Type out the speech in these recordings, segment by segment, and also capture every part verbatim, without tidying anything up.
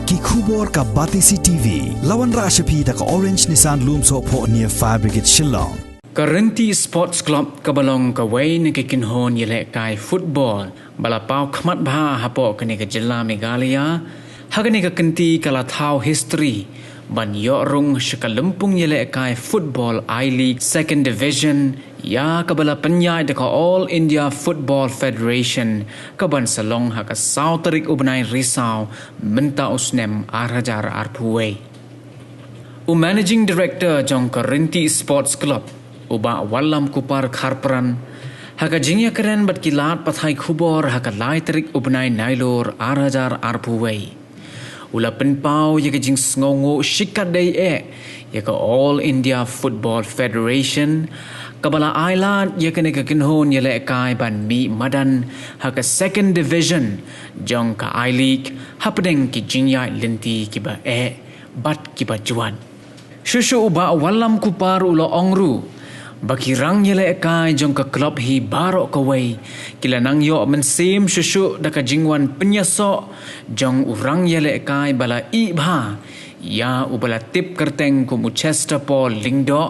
Ki khubor ka Batesi T V. La wanrah sha phi da ka Orange Nissan Lumsohphoh near Fire Brigade Shillong. Ka Rynti Sports Club kaba long kawei na ki kynhun ïalehkai football ba la paw khmat bha hapoh kane ka jylla Meghalaya. Ha kane ka kynti ka la thaw history ban ïoh rung sha ka lympung ïalehkai football I-League Second Division, ïa kaba la pynïaid da ka All India Football Federation, kaban sa long ha ka saw tarik u bnai Risaw mynta u snem ar hajar arphew wei. U Managing Director jong ka Rynti Sports Club, u Bah Wallam Kupar Kharpran, ha ka jingïakren bad ki lad pathai khubor ha ka lai tarik u bnai Nailur ar hajar arphew wei, u la pynpaw ïa ka jingsngewnguh shikatdei eh ïa ka All India Football Federation, kaba la ailad ïa kane ka kynhun ïalehkai ban mih madan ha ka Second Division jong ka I-League hapdeng ki jingïaid lynti kiba eh bad kiba jwat. Shuh shuh u Bah Wallam Kupar u la ong ruh ba ki rang ïalehkai jong ka club hi baroh kawei ki la nang ïoh mynsiem shuh shuh da ka jingwan pynïasoh jong u rang ïalehkai ba la ih bha, ïa uba la tip kyrteng kum u Chester Paul Lyngdoh,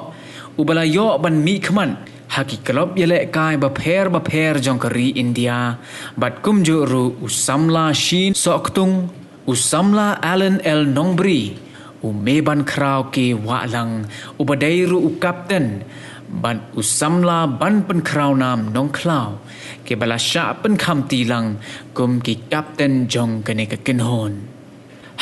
uba la ïoh ban mihkhmat ha ki club ïalehkai bapher bapher jong ka ri India, bad kumjuh ruh u samla Shin Sohktung, u samla Alan L Nongbri, u Mebankhraw K Wahlang, uba dei ruh u captain, bad u samla Banpynkhrawnam Nongkhlaw, kiba la shah pynkhamti lang kum ki captain jong kane ka kynhun.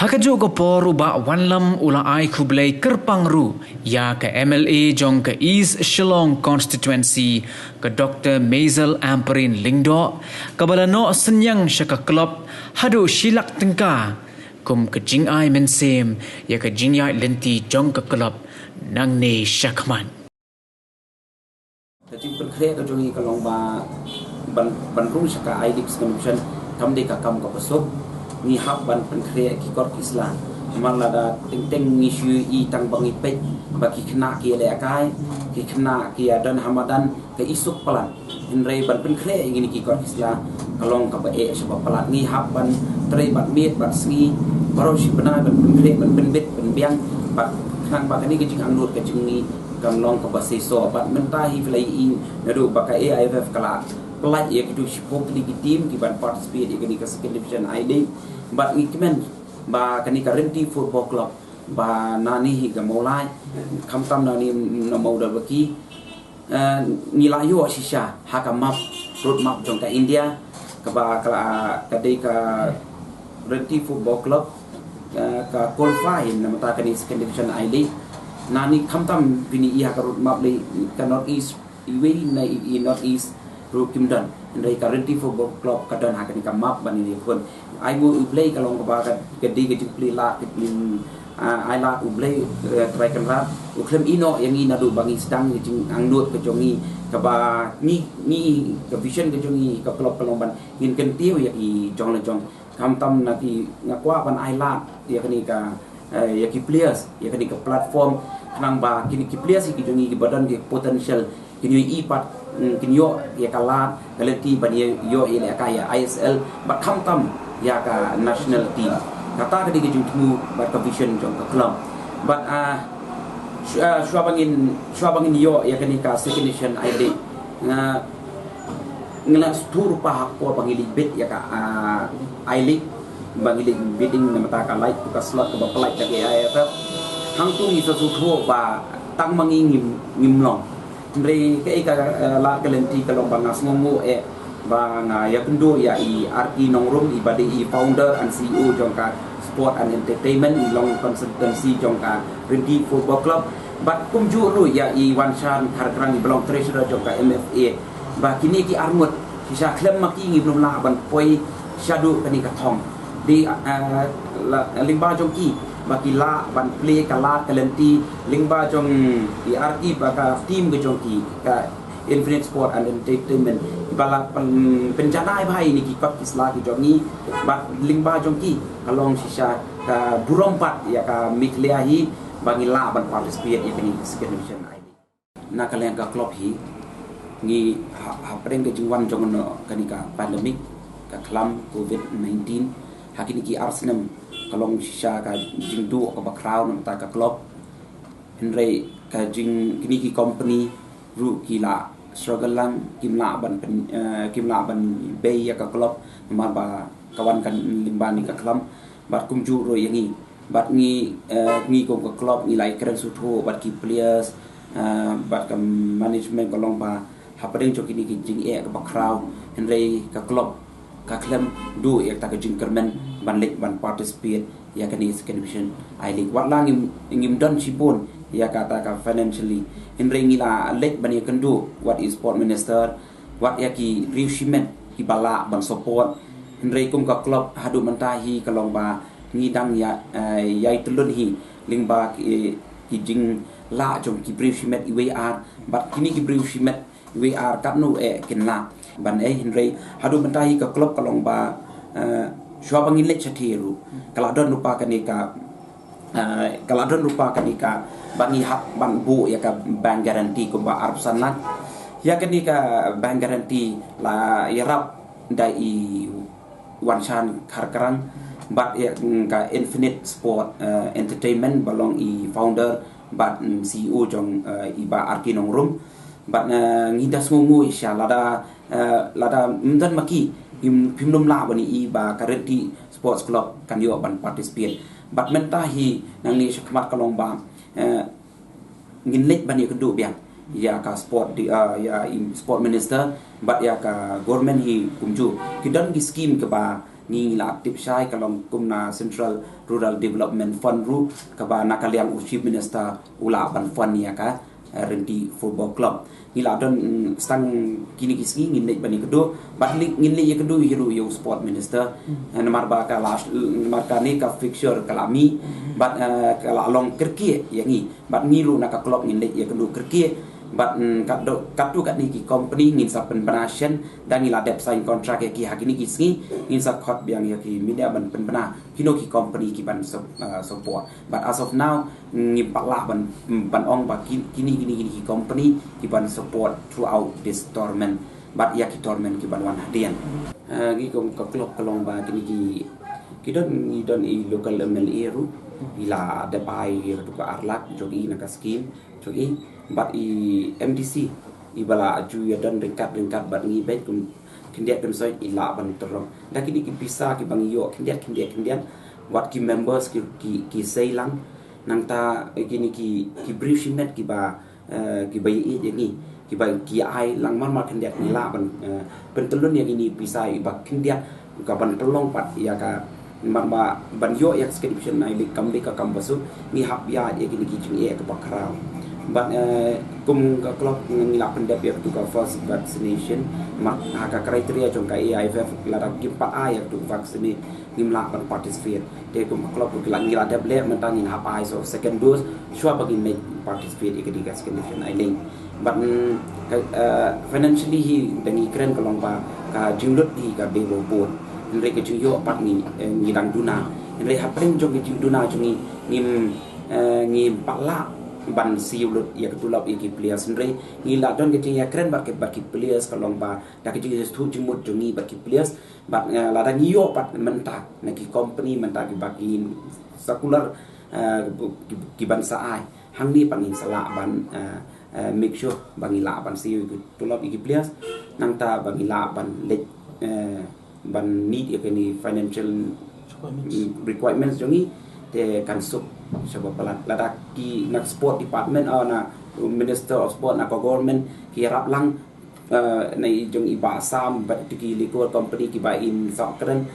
Ha kajuh ka por u Bah Wallam u la ai khublei kyrpang ruh ïa ka M L A jong ka East Shillong Constituency, ka Doktor Maisel Ampareen Lyngdoh, kaba la noh synñiang sha ka club haduh shi lak tyngka kum ka jingai mynsiem ïa ka jingïaid lynti jong ka club nangne shakhmat. Ka jingpynkhreh ka jong ngi ka long ba ban, ban rung sha ka I-League Second Division kam dei ka kam kaba suk. Ngi hap ban pynkhreh ki kot ki sla. Namar lada teng teng ngi shu ïohi tang ba ngi peit ba ki khynnah ki ïalehkai, ki khynnah ki ïadon ha madan, ka i suk palat. Hynrei ban pynkhreh ïa kine ki kot ki sla ka long kaba eh shibun palat. Ngi hap ban trei bad miet bad sngi baroh shi bnai ban pynkhreh, ban pynbit, pynbiang bad khnang ba kane ka jingangnud ka jong ngi kan long kaba seisoh. Bad mynta hi phi la ïohi naduh ba ka A I F F ka la pynlait ïa kitu shiphew tylli ki team ki ban participate ïa kane ka Second Division I-League. Bad ngi kmen ba kane ka Rynti Football Club ba nangne hi ka Mawlai, khamtam nangne na Mawdalbaki, eh, ngi la ïoh shisha ha ka map, road map jong ka India, kaba ka la, ka dei ka Rynti Football Club, eh, ka qualify na bynta kane Second Division I-League. Nangne khamtam phin ïohi ha ka road map lei ka North East, iwei na i, i North East ruh kim don. Hynrei ka Rynti Football Club ka don ha kane ka map ba ngi ïakhun. Ai nguh U Blei ka long kaba ka, ka dei ka jingplie lad, ka jing, ah, ai lad U Blei, eh, Trai Kynrad u khlem ïehnoh ïa ngi naduh ba ngi sdang ka jingangnud ka jong ngi, kaba ngi, ngi, ka vision ka jong ngi ka club ka long ban ngin kyntiew ïa ki jong la jong. Khamtam na ki, nga kwah ban ai lad ïa kane ka, eh, ïa ki players, ïa kane ka platform, khnang ba kine ki players ki jong ngi kiba don ki potential kin ïoh i pat, mm, kin ïoh ïa ka lad ka lynti ban ïoh, ïoh ïalehkai ïa I S L bad khamtam ïa ka national team. Kata ka dei ka jingthmu bad ka vision jong ka club. Bad, ah, shu-, ah, shuwa ba ngin, shuwa ba ngin ïoh ïa kane ka Second Division I-League, nga, nga la sdang ruh ha ka por ba ngi leit bid ïa ka, ah, I-League, ba ngi leit bidding na bynta ka lad, ka slot kaba pynlait da ka A I F F. Hangtu ngi sa sngewthuh ba tang ma ngi ngim, ngim long. Hynrei kaei ka, eh, lad ka lynti ka long ba nga sngewnguh eh ba nga ïakynduh ïa i Arki Nongrum, iba dei i founder and C E O jong ka Sport and Entertainment, i long consultancy jong ka Rynti Football Club. Bad kumjuh ruh ïa i Wanshan Kharkrang, iba long treasurer jong ka M F A. Ba kine ki arngut shisha khlem ma ki ngim lah ban poi shaduh kane ka thong. Dei, eh, la, lyngba jong ki ba ki lah ban plie ka lad ka lynti, lyngba jong i Arki bad ka team ka jong ki, ka Infinite Sport and Entertainment, ba la pyn-, pynjanai bha ïa kine ki kot ki sla ki jong ngi, bad lyngba jong ki ka long shisha ka burom pat ïa ka Meghalaya hi ba ngi lah ban participate ïa kane ka Second Division I-League. Na ka liang ka club hi, ngi ha, hapdeng ka jingwan jong kane ka pandemic, ka khlam covid nineteen, Ha kine ki ar snem ka long shisha ka jingduh kaba khraw na ka bynta ka club. Hynrei ka jing kine ki company ruh ki la struggle lang, kim lah ban pyn, eh, kim lah ban bei ïa ka club namar ba ka wan ka lyngba kane ka khlam. Bad kumjuh ruh ïa ngi, bad ngi, eh, ngi kum ka club ngi la ïakren sngewthuh bad ki players, eh, bad ka management ka long ba hapdeng jong kine ki jingeh kaba khraw, hynrei ka club ka khlem duh ïa kata ka jingkyrmen ban leit ban participate ïa kane ka Division I-League. Wat la ngim, ngim don shibun ïa kata ka financially, hynrei ngi la leit ban ïakynduh wat i sport minister, wat ïa ki briew shimet kiba lah ban support. Hynrei kum ka club haduh mynta hi ka long ba ngi dang ïa, eh, ïai tylli hi lyngba ki, ki jinglah jong ki briew shimet iwei ar, bad kine ki briew shimet iwei ar katno eh kin lah ban ei. Hynrei haduh mynta hi ka club ka long ba, eh, shuwa ba ngin leit shathie ruh ka la don ruh pat kane ka, eh, ka la don ruh pat kane kaba ngi hap ban buh ïa ka bank guarantee kumba arphew san lak. Ïa kane ka bank guarantee la ïarap da i Wanshan Kharkrang bad ïa, mm, ka Infinite Sport, eh, Entertainment ba long i founder bad, mm, C E O jong, eh, i Bah R K Nongrum. Bad, eh, ngi da sngewnguh shisha lada, eh, lada ym don ma ki, phim, phim nym lah ban ïohi ba ka Ryntih Sports Club kan ïoh ban participate. Bad mynta hi nangne shakhmat ka long ba, eh, ngin leit ban ïakynduh biang ïa ka sport di, ah, ïa i sport minister bad ïa ka government hi kumjuh. Ki don ki scheme kaba ngi la tip shai ka long kum na Central Rural Development Fund ruh kaba na ka liang u chief minister u lah ban fund ïa ka, eh, Ryntih Football Club. Ngi la don, mm, stang kine ki sngi ngin leit ban ïakynduh bad ngin leit ïakynduh hi ruh ïa u sport minister. Eh, namar ba ka la, namar kane ka fixture ka la mih bad, eh, ka la long kyrkieh ïa ngi. Bad ngi ruh na ka club ngin leit ïakynduh kyrkieh. Bad, mm, katto, katto katne ki company ngin sa pynbna shen, da ngi la dep sign contract ïa ki ha kine ki sngi, ngin sa khot biang ïa ki media ban pynbna kino ki company ki ban sup-, uh, support. But as of now, ngim pat lah ban, ban ong ba ki-, kine, kine, kine ki company ki ban support throughout this tournament. Bad ïa ki tournament ki ban wan hadien. Uh, ngi kum ka club ka long ba kine ki, ki don, ngi don i local M L A ruh, i la dep ai ïa ka tu ka ar lak jong i na ka scheme jong i, bad i M D C i ba la ju ïa don ryngkat ryngkat bad ngi bad kum khyndiat khynsoit i lah ban tyrong. Da kine ki pisa ki ba ngi ïoh khyndiat khyndiat khyndiat, wat ki members ki, ki, ki sei lang, nangta kine ki, ki briew shimet ki ba, eh, ki ba ïeit ïa ngi, ki ba ki ai lang mar mar khyndiat ngi lah ban, eh, pyntyllun ïa kine pisa i ba khyndiat ka ban pynlong pat ïa ka, namar ba ban ïoh ïa ka Second Division I-League kam dei ka kam ba suk, ngi hap ïa ïa kine ki jingeh ka ba khraw. Bad, eh, kum ka club ngi la pyndep ïa ka tu ka first vaccination, namar ha ka criteria jong ka A I F F lada kim pat ai ïa ka tu ka vaccine ngim lah ban participate. Te kum ka club ki la ngi la dep leh mynta ngin hap ai sa second dose shuwa ba ngin leit participate ïa ka dei ka Second Division I-League. Bad, mm, ka, eh, financially hi da ngi kren ka long ba ka jinglut hi ka dei ba bun. Hynrei ka jingïoh pat ngi, eh, ngi dang duna. Hynrei hapdeng jong ka jingduna jong ngi ngim, eh, ngim pat lah ban siew lut ïa ka tulop ïa ki players. Hynrei ngi la don ka jingïakren bad ki, bad ki players ka long ba da ka jingsngewthuh jingmut jong ngi bad ki players. Bad, eh, lada ngi ïoh pat mynta na ki company mynta ki ba ki circular, eh, ki, ki ban sa ai. Hangne pat ngin sa lah ban, eh, eh, make sure ba ngi lah ban siew ïa ki tulop ïa ki players. Nangta ba ngi lah ban leit, eh, ban meet ïa kine financial, mm, requirements jong ngi te kan suk sha ba palat. Lada ki na sport department, oh, na Minister of Sport na ka government ki ïarap lang, eh, na i jong i Bah Sam bad tu ki liquor company ki ba in sa kren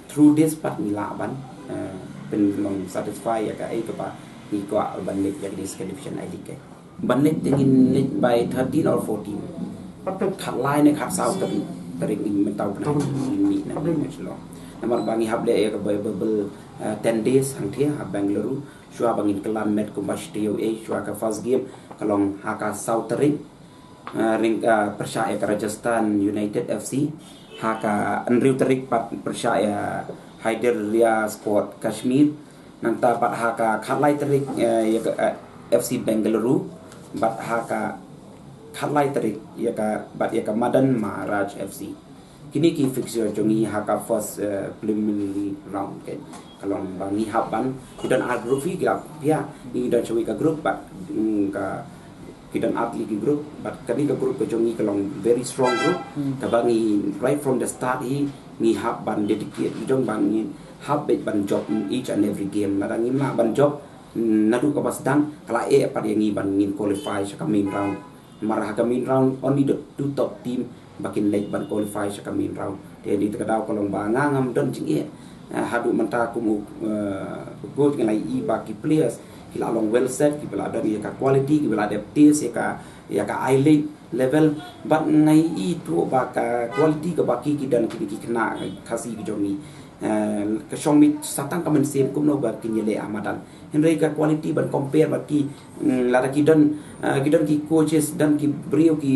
through this pat ngi lah ban, eh, pynlong satisfy ïa ka, eh, ka ba ngi kwah ban leit ïa ka Second Division I-League. Ban leit te ngin leit by thirteen or fourteen. Khatlai ne khatsaw tarik, tarik ni mynta u bnai ngin mih na match lo. Namar ba ngi hap leh ïa ka bubble, eh, ten days hangthie ha Bengaluru. Shuwa ba ngin kylla met kumba shi taïew, eh, shuwa ka first game ka long ha ka saw tarik. Eh, ring, eh, pyrshah ïa ka Rajasthan United F C. Ha ka hynriew tarik pat pyrshah ïa Hyderabad Sport Kashmir. Nangta pat ha ka khatlai tarik, eh, ïa ka, eh, F C Bengaluru. Bad ha ka khatlai tarik ïa ka, bad ïa ka Madan Maharaj F C. Kine ki fixture jong ngi ha ka first, eh, preliminary round, ka long ba ngi hap ban, ki don ar group hi, ki la pia, ngi don shawei ka group, bad, mm, ka, ki don ar tylli ki group, bad kane ka group ka jong ngi ka long very strong group. Kaba ngi, right from the start hi, ngi hap ban dedicate, jong ban ngi hap beit ban jop each and every game. Lada ngim lah ban jop, mm, naduh kaba sdang, ka la eh pat ïa ngi ban ngin qualify sha ka main round. Namar ha ka main round, only the two top team ba kin leit ban qualify sha ka main round. Te dei te ka daw ka long ba nga ngam don jingeh. Eh, haduh mynta kum u, eh, u coach nga la ïohi ba ki players ki la long well set, ki ba la don ïa ka quality, ki ba la dep test ïa ka, ïa ka I-League level. Bad nga ïohi tu ba ka quality kaba ki, ki don, ki, ki khynnah Khasi ki jong ngi, eh, ka shong mih sa tang ka mynsiem kumno ba kin ïaleh ha madan. Hynrei ka quality ban compare bad ki, mm, lada ki don, eh, ki don ki coaches, don ki briew ki,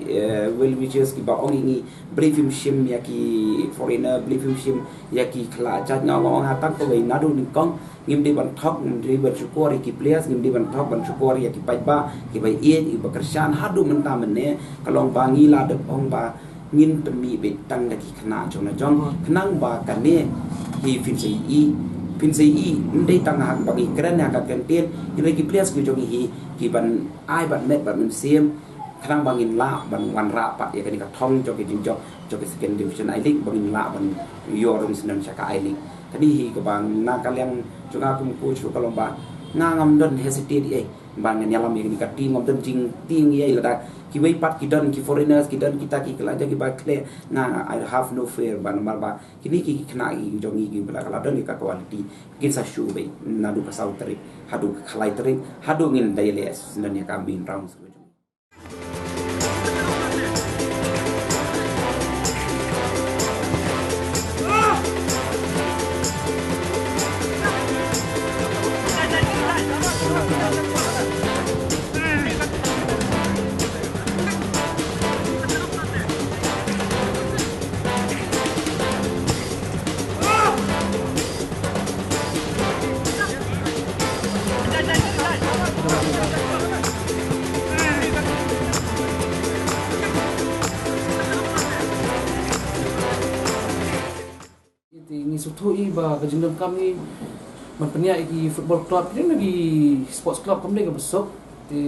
eh, well wishers kiba ong ïa ngi, balei phim shim ïa ki foreigner, balei phim shim ïa ki khlad jait. Nga ong, nga ong ha tang kawei, naduh nyngkong ngim dei ban thok, ngim dei ban shukor ïa ki players, ngim dei ban thok ban shukor ïa ki paidbah kiba ïeit, kiba kyrshan. Haduh mynta mynne ka long ba ngi la dep ong ba ngin pynmih beit tang da ki khynnah jong la jong, khnang ba kane hi phin sa ïohi, phin sa ïohi, ym dei tang ha kaba ngi kren ha ka kyntien, hynrei ki players ki jong ngi hi, ki ban ai bad met bad mynsiem, khnang ba ngin lah ban wanrah pat ïa kane ka thong jong ka jingjop jong ka Second Division I-League, ba ngin lah ban ïoh rung snem sha ka I-League. Kane hi kaba na ka liang jong nga kum coach ruh ka long ba nga ngam don hesitate ei ba ngan ïalam ïa kane ka team, ngam don jingtieng ei. Lada kiwei pat ki don ki foreigners, ki don kita ki khlad jait kiba khleh, nga, I have no fear ba namar ba kine ki khynnah ki jong ngi kiba la, ka la don ïa ka quality, kin sa shu beit naduh ka saw tarik haduh ka khatlai tarik, haduh ngin da ïaleh sdang ïa ka main round. Te ngi sngewthuh ïa ba ka jingdonkam ngi ban pynïaid ïa ki football club, ki don ki sports club kam dei kaba suk. Te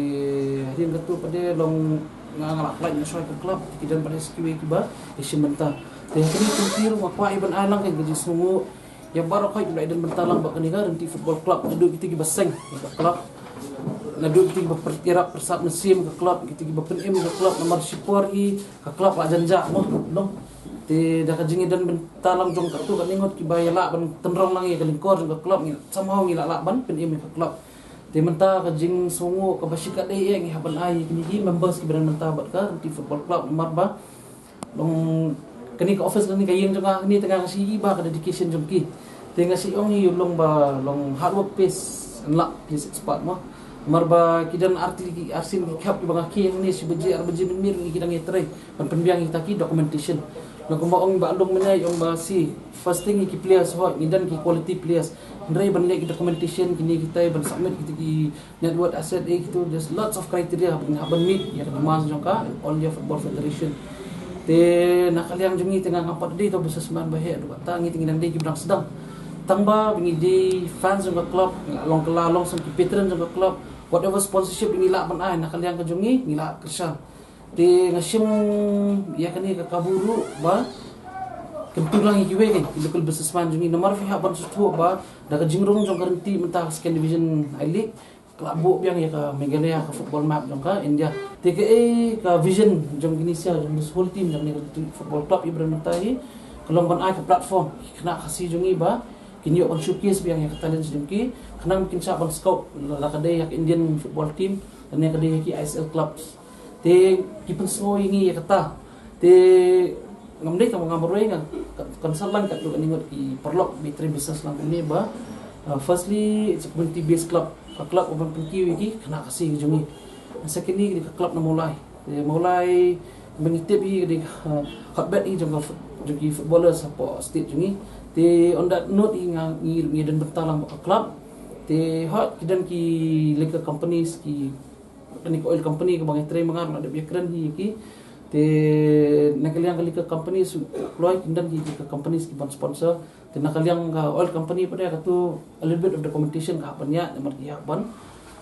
hadien katu pat de long nga nga la khlaiñ nga shuwa ka club, te ki don pat de sa kiwei kiba ïashim bynta. Te ha kane ka kynti ruh nga kwah ïa ban ai lang ka jingsngewnguh ïa baroh kiba la ïadon bynta lang bad kane ka Ryntih Football Club, naduh kita kiba seng ïa ka club, naduh kita kiba pyrshah, pyrshah mynsiem ïa ka club, kita kiba pynim ïa ka club, namar shipor hi ka club la jan jah mo, no. Te da ka jingïadon bynta lang jong katto katne ngut kiba ïa lah ban tynrong lang ïa ka lyngkor jong ka club, ngi somehow ngi la lah ban pynim ïa ka club. Te mynta ka jingsngewnguh kaba shikaddei eh ngi hap ban ai ïa kine ki members kiba don bynta bad ka Ryntih Football Club, namar ba long kane ka office, kane ka ïing jong nga, kane te nga nga sngewthuh ba ka dedication jong ki. Te nga shu ong ïa u long ba long hard work pays and luck plays its part mo. Namar ba ki don ar tylli ki, arsien ki khap kiba nga khie hangne, shi baje ar baje mynmiet ngi ki dang ïatrei ban pynbiang ïa kita ki documentation. Long kumba ong Bah Lung mynne, ong ba shi, first thing ïa ki players, ho, ngi don ki quality players. Hynrei ban leh ki documentation kine kita, ban submit kita ki net worth asset, eh, kitu, there's lots of criteria ba ngin hap ban meet ïa ka demands jong ka All India Football Federation. Te na ka liang jong ngi te nga ngam pat dei uto u businessman ba heh, haduh katta ngi te ngi dang dei kiba dang sdang. Tang ba ngi dei fans jong ka club, ngi la long kylla long song ki patron jong ka club, whatever sponsorship ngi lah ban ai na ka liang ka jong ngi, ngi la kyrshan. Te nga shim ïa kane ka kabu ruh ba kyntu lang ïa kiwei ki local businessman jong ngi, namar phi hap ban sngewthuh ba da ka jingrung jong ka Ryntih mynta ka Second Division I-League, ka la buh biang ïa ka Meghalaya ha ka football map jong ka India. Te kaei ka vision jong kine sia, jong this whole team jong kane ka Ryntih Football Club, ïa ba mynta hi ka long ban ai ka platform ïa ki khynnah Khasi jong ngi ba kin ïoh ban showcase biang ïa ka talent jong ki, khnang ba kin shah ban scout, la ka dei ïa ka Indian football team, lane ka dei ïa ki I S L clubs. Te ki pynsngew ïa ngi ïa kata. Te ngam dei tang ba nga marwei, nga ka-, consult lang katto katne ngut ki paralok ba trei business lang kumne ba, uh, firstly, it's a community based club. Ka club ka ban pynkiew ïa ki khynnah Khasi ki jong ngi. And secondly, ka dei ka club na Mawlai. Te Mawlai ba ngi tip hi ka dei ka, uh, hotbed hi jong ka foot-, jong ki footballers hapoh state jong ngi. Te on that note hi nga, ngi, ngi don bynta lang bad ka club. Te hooid ki don ki liquor companies, ki, kane ka oil company kaba ngi trei ma nga ruh la dep ïakren hi ïa ki. Te na ka liang kali ka company su employ, kin don ki, ki ka company ki ban sponsor. Te na ka liang ka oil company pat de, katu a little bit of documentation ka hap ban ïa, namar ki hap ban,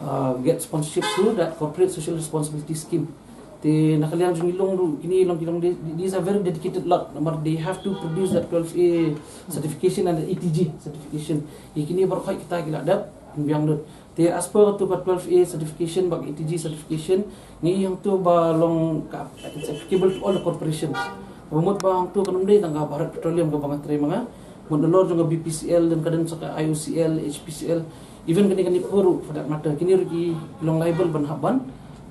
uh, get sponsorship through that corporate social responsibility scheme. Te na ka liang jong i long ruh, kini long ki long de, these are very dedicated lot, namar they have to produce that twelve A certification and the A T G certification. Ïa kini baroh khoit kita ki la dep, biang lut. Te as per tu ka twelve A certification bad A T G certification, ngi ïoh tu ba long ka, it's applicable to all the corporations. Ba mut ba hangtu kam dei tang ka Bharat Petroleum kaba nga trei ma nga, mut nalor jong ka B P C L, don ka, don sa ka I O C L, H P C L, even kane kane Peru for that matter. Kini ruh ki long liable ban hap ban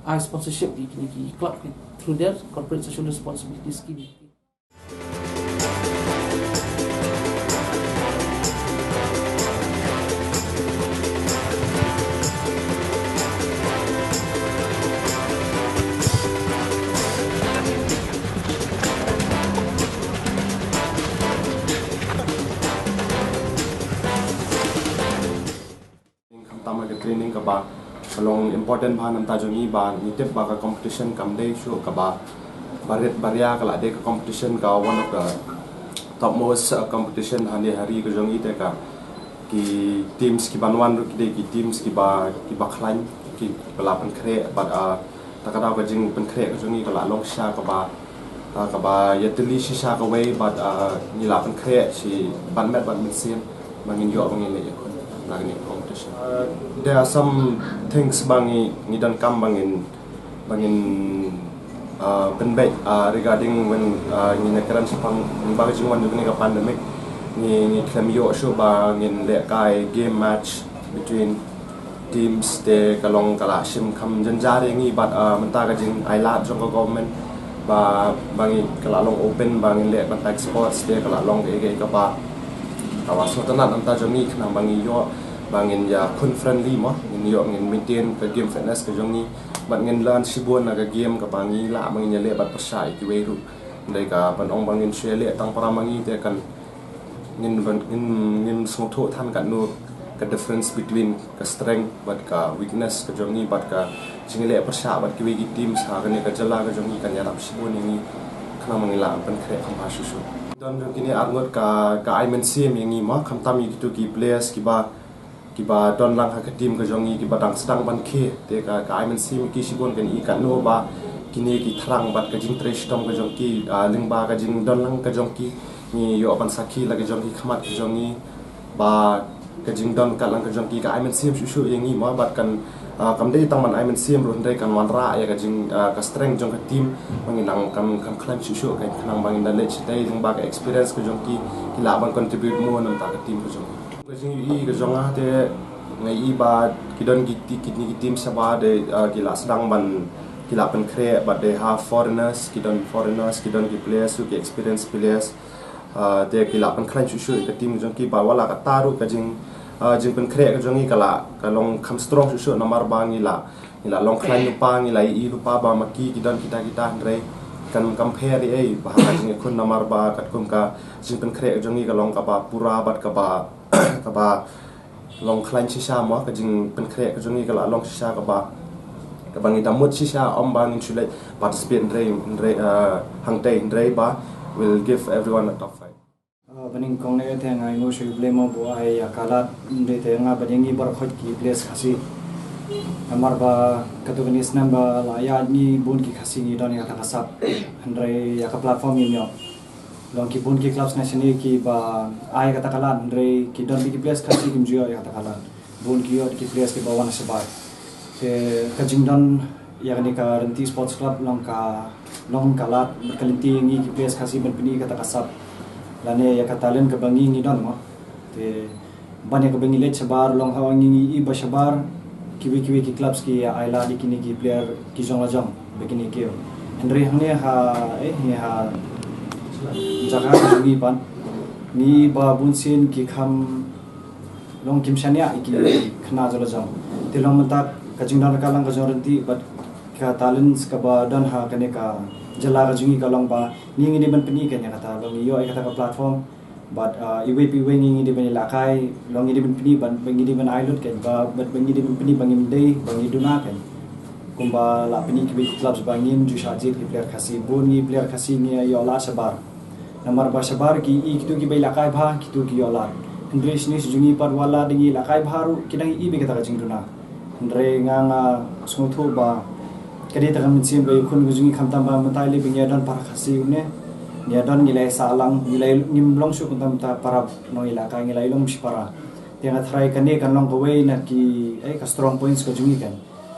ai sponsorship ïa kini ki club through their corporate social responsibility scheme. Khamtam ha ka training kaba ka long important bha namar jong ngi, ba ngi tip ba ka competition kam dei shuh kaba barit baria, ka la dei ka competition ka one of the topmost, uh, competition hangne ha ri ka jong ngi. Te ka ki teams ki ban wan ruh ki dei ki teams kiba, kiba khlaiñ, kiba la pynkhreh bad, uh, ta ka daw ka jingpynkhreh ka jong ngi ka la long shisha kaba, ah, kaba ïatylli shisha kawei bad, ah, ngi la pynkhreh shi ban met ban mynsiem ba ngin ïoh ba ngin leh ïakhun na kane ka competition. Ah, there are some things ba ngi, ngi donkam ba ngin, ba ngin, ah, pynbeit, ah, regarding when, ah, ngin ïakren shaphang ba ka jingwan jong kane ka pandemic, ngi, ngi khlem ïoh shuh ba ngin leh kai game match between teams. Te ka long ka la shim kham jynjar ïa ngi bad, ah, mynta ka jingailad jong ka government ba, ba ngi, ka la long open ba ngin leh contact sports, te ka la long kaei kaei kaba, kaba sngewtynnat namar jong ngi khnang ba ngi ïoh ba ngin ïakhun friendly mo, ngin ïoh ngin maintain ka game fitness ka jong ngi bad ngin learn shibun na ka game kaba ngi lah ba ngin ïaleh bad pyrshah ïa kiwei ruh. Dei ka ban ong ba ngin shu ïaleh tang para ma ngi te kan ngin, ngin, ngin sngewthuh than katno ka difference between ka strength bad ka weakness ka jong ngi bad ka jingleh pyrshah bad kiwei ki teams ha kane ka jylla ka jong ngi kan ïarap shibun ïa ngi khnang ba ngi lah pynkhreh kham bha shuh shuh. Don jong kine arngut ka, ka ai mynsiem ïa ngi mo, khamtam ïa kitu ki players kiba, kiba don lang ha ka team ka jong ngi, kiba dang sdang ban khie. Te ka, ka ai mynsiem ïa ki shibun, kan i katno ba kine ki thrang bad ka jingtrei shitom ka jong ki, ah, lyngba ka jingdon lang ka jong ki, ngi ïoh ban sakhi la ka jong ki khmat ka jong ngi ba ka jingdon ka lang ka jong ki ka ai mynsiem shuh shuh ïa ngi mo, bad kan, ah, kam dei tang ban ai mynsiem ruh hynrei kan wanrah ïa ka jing, ah, ka strength jong ka team ba ngin nang kan, kan khlaiñ shuh shuh, kan khnang ba ngin da leit shatei lyngba ka experience ka jong ki, ki lah ban contribute mo namar ka team ka jong ngi. Ka jingïohi ka jong nga te nga i ba ki don ki, ki, ki team shabar de, ah, ki la sdang ban, ki la pynkhreh bad they have foreigners, ki don foreigners, ki don ki players ruh, ki experienced players. Ah, te ki la pynkhlaiñ shuh shuh ïa ka team jong ki bad wat la katta ruh ka jing, ah, jingpynkhreh ka jong ngi ka la, ka long kham strong shuh shuh namar ba ngi la, ngi la long khlaiñ lypa, ngi la ïohi lypa ba ma ki, ki don kita kita hynrei kan compare ïa ei ba ha ka jingïakhun namar ba katkum ka jingpynkhreh ka jong ngi ka long kaba pura bad kaba, kaba long khlaiñ shisha mo, ka jingpynkhreh ka jong ngi ka la long shisha kaba, kaba ngi da mut shisha ym ba ngin shu leit participate hynrei, hynrei, ah, hangtei hynrei ba we'll give everyone a tough fight. Ah, ba nyngkong ne te nga ai nguh sha U Blei mo ba u ai ïa ka lad, ym dei te nga bad ïa ngi baroh khoit ki players Khasi. Namar ba katto katne snem ba la ïaid ngi bun ki Khasi ngi don ïa kata ka sap. Hynrei ïa ka platform ngim ïoh. Long ki bun ki clubs na shane kiba ai kata ka lad hynrei ki don bad ki players Khasi kim ju ïoh ïa kata ka lad. Bun ki ïoh da ki players kiba wan na shabar. Te ka jingdon ïa kane ka Rynti Sports Club long ka, long ka lad bad ka lynti ïa ngi ki players Khasi ban pyni kata ka sap lane ïa ka talent kaba ngi ngi don mo. Te ban ïa kaba ngi leit shabar long ha ngi ngi i ba shabar kiwei kiwei ki clubs ki ai lad ïa kine ki player ki jong la jong ba kine ki. Hynrei hangne ha, eh, hangne ha jaka ka jong ngi pat ngi ba bun sien ki kham long kim shaniah ïa ki khynnah jong la jong. Te long mynta ka jingdon ka lang ka jong Rynti bad ka talents kaba don ha kane ka jylla ka jong ngi ka long ba ngi ngi dei ban pyni kane kata long ngi ïoh ïa kata ka platform. Bad, ah, iwei pa iwei ngi ngi dei ban ïalehkai, long ngi dei ban pyni, bad, bad ngi dei ban ai lut kan, ba, bad, bad ngi dei ban pyni ba ngim dei, ba ngi duna kan. Kumba la pyni ki bad ki clubs ba ngim ju shah jied ki player Khasi, bun ngi player Khasi ngi ïoh lad shabar. Namar ba shabar ki i kito kiba ïalehkai bha, kito ki ïoh lad. Hynrei shane sha jong ngi pat wat la dang ïalehkai bha ruh ki dang i bad kata ka jingduna. Hynrei nga nga sngewthuh ba ka dei kata ka mynsiem ka ïakhun ka jong ngi khamtam ba mynta lei ba ngi ïadon para Khasi une. Ngi ïadon ngi la ïasah lang, ngi la ngim long shuh khamtam ta para nongïalehkai, ngi la long shipara. Te nga tharai kane kan long kawei na ki, eh, ka strong points ka jong ngi kan.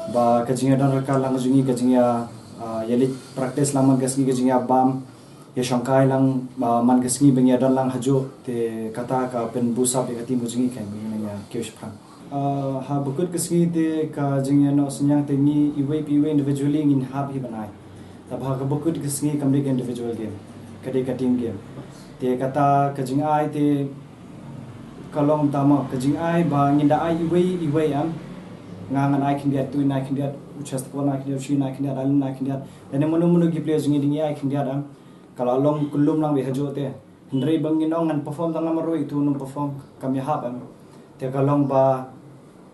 Ba ka jingïadon ryngkat lang ka jong ngi ka jingïa, ah, ïaleit practice lang man ka sngi, ka jingïabam ïashongkai lang, ah, man ka sngi ba ngi ïadon lang hajuh, te kata ka pynboost up ïa ka team ka jong ngi kan, ba ngin ïa kiew shaphrang. Ah, ha bakut ka sngi te ka jingïanoh synñiang te ngi iwei pa iwei individually ngin hap hi ban ai. Te ba ha ka bakut ka sngi kam dei ka individual game, ka dei ka team game. Te kata ka jingai te ka long tang ma ka jingai ba ngin da ai iwei iwei, em. Nga ngan ai khyndiat, tu in ai khyndiat, u Chester Paul in ai khyndiat, u Shin in ai khyndiat, Allen in ai khyndiat. Lane mano mano ki players ngi dang ïai khyndiat, em. Ka la long kyllum lang beit hajuh te. Hynrei ba ngin ong ngan perform tang nga marwei, tu un ym perform, kam ïahap, em. Te ka long ba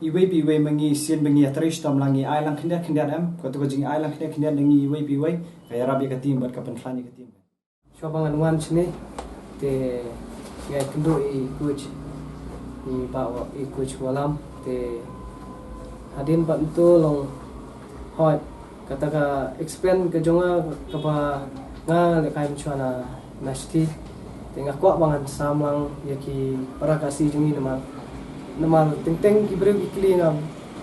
iwei pa iwei ma ngi sien ba ngi ïatrei shitom lang, ngi ai lang khyndiat khyndiat, em. Katu ka jingai lang khyndiat khyndiat na ngi iwei pa iwei ka ïarap ïa ka team bad ka pynkhlaiñ ïa ka team. Shuwa ba ngan wan shane te nga ïakynduh ïa i coach, i bah, i coach Wallam, te hadien pat mynta long hoi kata ka experience ka jong nga kaba nga lehkai mynshuwa na, na shiti. Te nga kwah ba ngan sam lang ïa ki para Khasi jong ngi namar, namar teng teng ki briew ki kylli nga,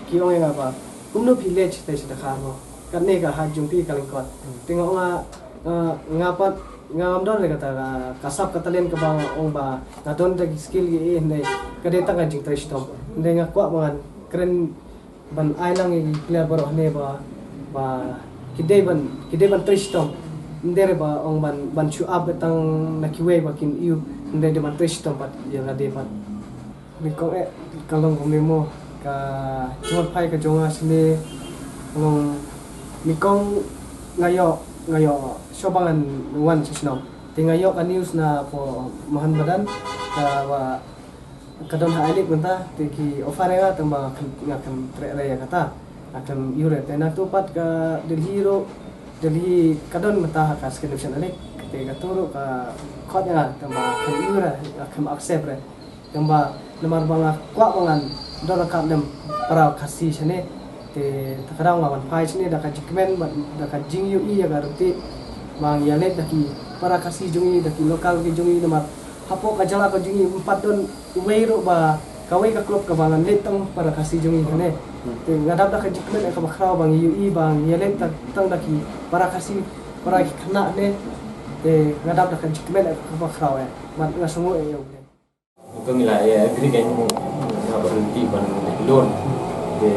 ki ong ïa nga ba kumno phi leit te sha Dkhar mo, katne ka hap jong phi ka lyngkot. Te nga ong nga, nga, nga pat ngam don re kata ka, ka sap ka talent kaba nga ong ba nga don da ki skill ki, eh, hynrei ka dei tang ka jingtrei shitom. Hynrei nga kwah ba ngan kren ban ai lang ïa ki player baroh hangne ba, ba ki dei ban, ki dei ban trei shitom. Ym dei re ba ong ban, ban shu ap tang na kiwei ba kin ïoh, hynrei dei ban trei shitom pat ïa lade pat. Nyngkong eh, ka long kumne mo, ka jingwan phai ka jong nga shane, long nyngkong nga ïoh, nga ïoh shuwa ba ngan wan sha shnong. Te nga ïoh ka news na pdeng Mohun Bagan, ka ba ka don ha I-League mynta, te ki offer ïa nga, tang ba nga khlem, nga khlem treh re ïa kata. Nga khlem ïoh re, te na tu pat ka Delhi ruh, Delhi ka don mynta ha ka second division I-League, te katu ruh ka khot ïa nga, tang ba nga khlem ïoh re, nga khlem accept re. Tang ba namar ba nga kwah ba ngan don ryngkat lem para Khasi shane. Te ta ka daw nga wan phai shane da ka jingkmen bad da ka jingïohi ïa ka ryntih ba ngi ïaleit da ki para Khasi jong ngi, da ki local ki jong ngi, namar hapoh ka jylla ka jong ngi ym pat don uwei ruh ba kawei ka club kaba ngan leit tang para Khasi jong ngi hangne. Te nga dap da ka jingkmen kaba khraw ba ngi ïohi ba ngi ïaleit tang, tang da ki para Khasi, para ki khynnah ne. Te nga dap da ka jingkmen kaba khraw eh. Bad nga sngew eh ïa u. Ka ngi la ïa agree kan mo, nga ba rynti ban leh loan. Te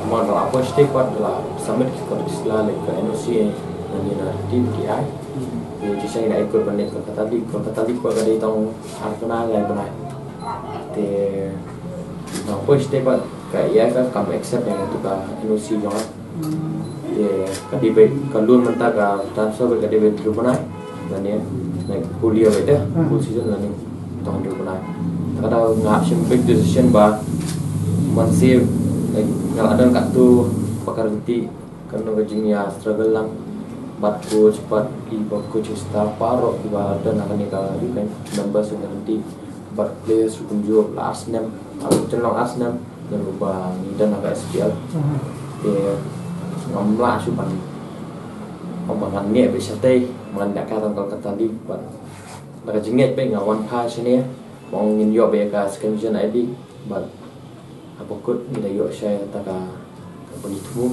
mo da la approach te pat la submit ki kot ki sla leh ka N O C na ngi na team ki ai. Te ki shang ïa ai kot ban leh Kolkata League, Kolkata League pat ka dei tang ar bnai lai bnai. Te na approach te pat ka ïa ka kam accept ïa tu ka N O C jong nga. Te ka dei beit ka loan mynta ka transfer beit ka dei beit hynriew bnai. Lane, like, whole year beit te, whole season lane tang hynriew bnai. Te ka dei nga hap shim big decision ba man se, like, nga la don katto ba ka rynti, kano ka jingïa struggle lang bad coach, bad ki ba coaching staff baroh kiba don ha kane ka, ka members ka rynti. Bad players ruh kumjuh la ar snem, ar snem, ar snem, ngan ruh ba ngi don ha ka S P L. Te ngam lah shuh ban, ban ngan ngeit beit shatei, ban da ka tang Kolkata League, bad da ka jingngeit beit nga wan phai shane, ba ngin ïoh beit ka second division I-League, bad hapoh kut ngi da ïoh shai ta ka, ka ba ngi thmu,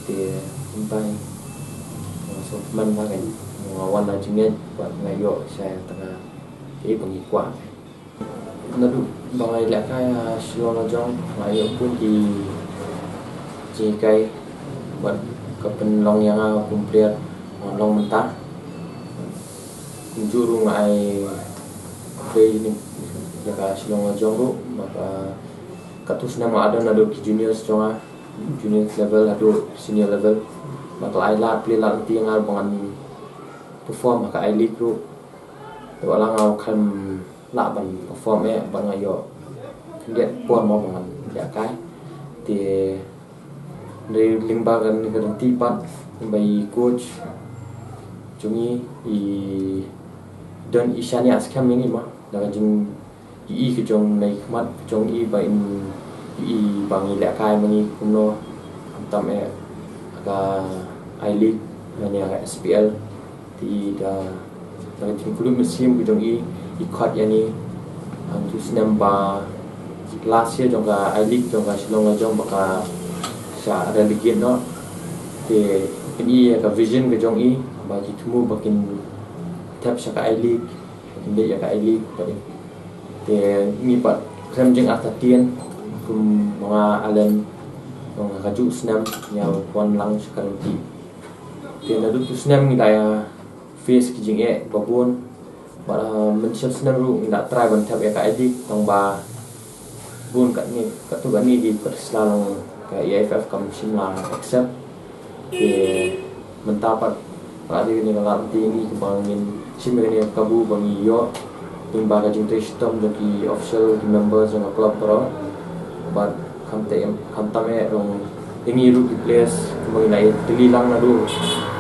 te kumta nga sngewkmen ba nga wan da jingngeit, bad nga ïoh shai ta ka, ka ba ngi kwah. Naduh ba nga ïalehkai ha Shillong la jong, nga ïoh bun ki jinghikai bad ka pynlong ïa nga kum player, nga long mynta. Kumjuh ruh nga ai trei ïa ka Shillong la jong ruh, bad ka, katto snem nga don naduh ki juniors jong nga, juniors level haduh senior level. Bad la ai lad, plie lad lynti ïa nga ba ngan perform ha ka I-League ruh. Te wat la nga khlem lah ban perform eh, ban nga ïoh khyndiat por mo ban ïalehkai. Te Hynrei lyngba kane ka lynti pat, ba i coach jong i, i don i shaniah skhem ïa ngi ma, da ka jing i ka jong na i khmat ka jong i ba in i ba ngi lehkai ma ngi kumno, khamtam eh ha ka I-League lane ha ka S P L. Te da, da ka jingkyllut mynsiem ka jong i, i khot ïa ngi hangtu snem ba last year jong ka I-League jong ka Shillong Lajong ba ka shah relegate noh. Te pyni ïa ka vision ka jong i ba ki thmu ba kin thep sha ka I-League, ba kin leit ïa ka I-League. Te ngi pat khlem jingartatien, kum ma nga Allen, jong ka juh snem ngi ïa wan lang sha ka lynti. Te naduh tu snem ngi la ïa face ki jingeh ba bun. Bad, ah, mynshem snem ruh ngi la try ban thep ïa ka I-League, tang ba bun katne katto katne ki pat sla long ka A I F F kam shym la accept. Te mynta pat ka dei kane ka lad ngi kaba ngin shim ïa kane ka kabu ba ngi ïoh lyngba ka jingtrei shitom jong ki official, ki members jong ka club baroh. Bad khamtam, khamtam eh ruh ïa ngi ruh ki players kumba ngi la ïatylli lang naduh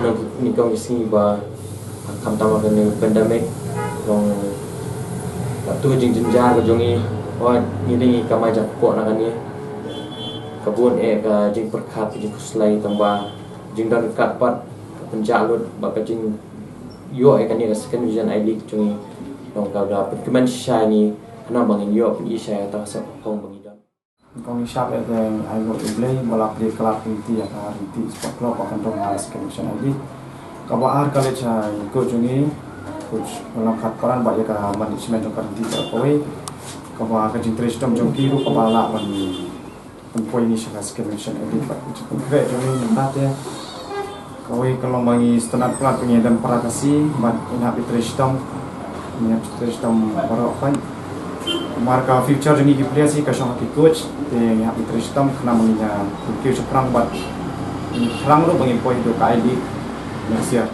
na nyngkong ki sngi ba khamtam ha kane ka pandemic. Long katto ka jingjynjar ka jong ngi, wat ngi dei ngi kamai jakpoh na kane. Ka bun eh ka jingpyrkhat, ka jingkhuslai, tang ba jingdon ka kat pat ka pynjah lut bad ka jingïoh ïa kane ka Second Division I-League jong ngi. Long ka da pynkmen shisha ïa ngi khnang ba ngin ïoh pyni sha ïa kata ka sep ka phong ba ngi don. Kong i shap ïa te ai nguh ïa U Blei ba la plie ka lad ka lynti ïa ka Ryntih Sport Club ba kan rung ha Second Division I-League. Kaba ar ka leit sha i coach jong ngi, coach Wanlam Khatparan, bad ïa ka management jong ka Ryntih baroh kawei. Kaba ka jingtrei shitom jong ki ruh kaba lah ban pynpoi ngi sha ka Second Division I-League bad ka jingpynkhreh jong ngi mynta te. Kawei ka long ba ngi sngewtynnat palat ba ngi don para Khasi bad ngi hap ïatrei shitom. Ngi hap ïatrei shitom baroh khoit. Namar ka future jong ngi ki players hi ka shong ha ki coach, te ngi hap ïatrei shitom khnang ba ngin ïa kiew shaphrang bad ngi thrang ruh ba ngin poi haduh ka I-League next year.